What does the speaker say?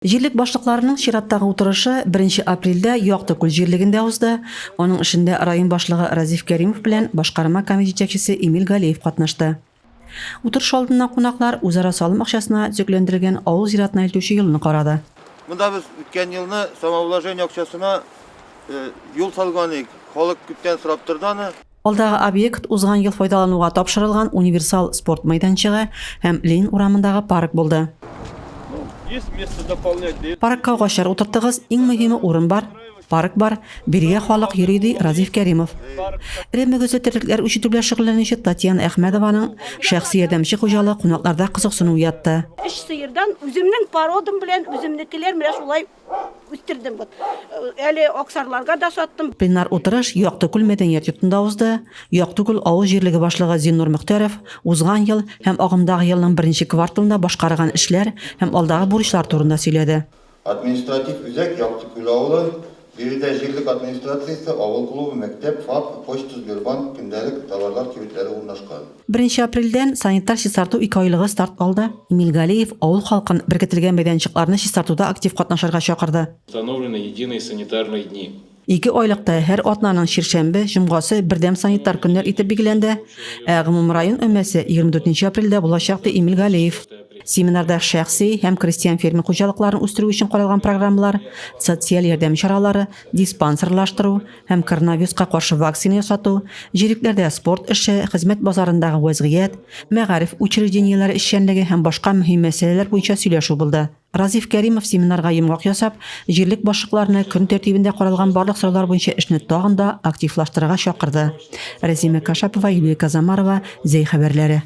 Җирлек башлыкларының чираттагы утырышы беренче апрельдә Якты Күл җирлегендә узды. Аның эшендә район башлыгы Разиф Кәримов белән башкарма комитет җитәкчесе Эмиль Галиев катнашты. Утырыш алдыннан кунаклар үзара салым акчасына төзекләндерелгән авыл зиратына илтүче юлны карады. Монда без үткән елны самообложение акчасына юл салган идек. Халык күптән сорап торды аны. Алдагы объект узган ел файдалануга тапшырылган универсал спорт мәйданчыгы һәм Ленин урамындагы парк булды. Паркка агачлар утыртыгыз, иң мөһиме урын бар, парк бар, бирегә халык йөри, ди Разиф Кәримов. Эре мөгезле терлекләр үрчетү белән шөгыльләнүче Татьяна Әхмәдованың шәхси ярдәмче хуҗалыгы кунакларда кызыксыну уятты. Өч сыердан үземнең породам белән үземнекеләр менә шулай Үстердем вот. Әле Аксарларга да саттым. Пленар утырыш Якты Күл мәдәният йортында узды. Якты Күл авыл җирлеге башлыгы Зиннур Мөхтәров узган ел һәм агымдагы елның беренче кварталында башкарыган эшләр һәм алдагы бурычлар турында сөйләде. Административ үзәк, Якты Күл авылы. Биредә җирлек администрациясе, авыл клубы, мәктәп, ФАП, почта, Сбербанк, көндәлек товарлар кибетләре урнашкан. Беренче апрельдән санитар чистарту икеайлыгы старт алды. Эмиль Галиев авыл халкын беркетелгән мәйданчыкларны чистартуда актив катнашырга чакырды. Установлены единые санитарные дни. Ике айлыкта һәр атнаның чиршәмбе, җомгасы бердәм санитар көннәр итеп билгеләнде, ә гомумрайон өмәсе 24 нче апрельдә булачак, ди Эмиль Галиев. Семинарда шәхси һәм крестьян-фермер хуҗалыкларын үстерү өчен каралган программалар, социаль ярдәм чаралары, диспансерлаштыру, һәм коронавируска каршы вакцина ясату, җирлекләрдә спорт эше, хезмәт базарындагы вәзгыять, мәгариф учреждениеләре эшчәнлеге һәм башка мөһим мәсьәләләр буенча сөйләшү булды. Разиф Кәримов семинарга йомгак ясап, җирлек башлыкларны көн тәртибендә каралган барлык сораулар буенча эшне тагын да активлаштырырга чакырды. Рәзимә Кашапова, Юлия Казамарова, Зәй хәбәрләре.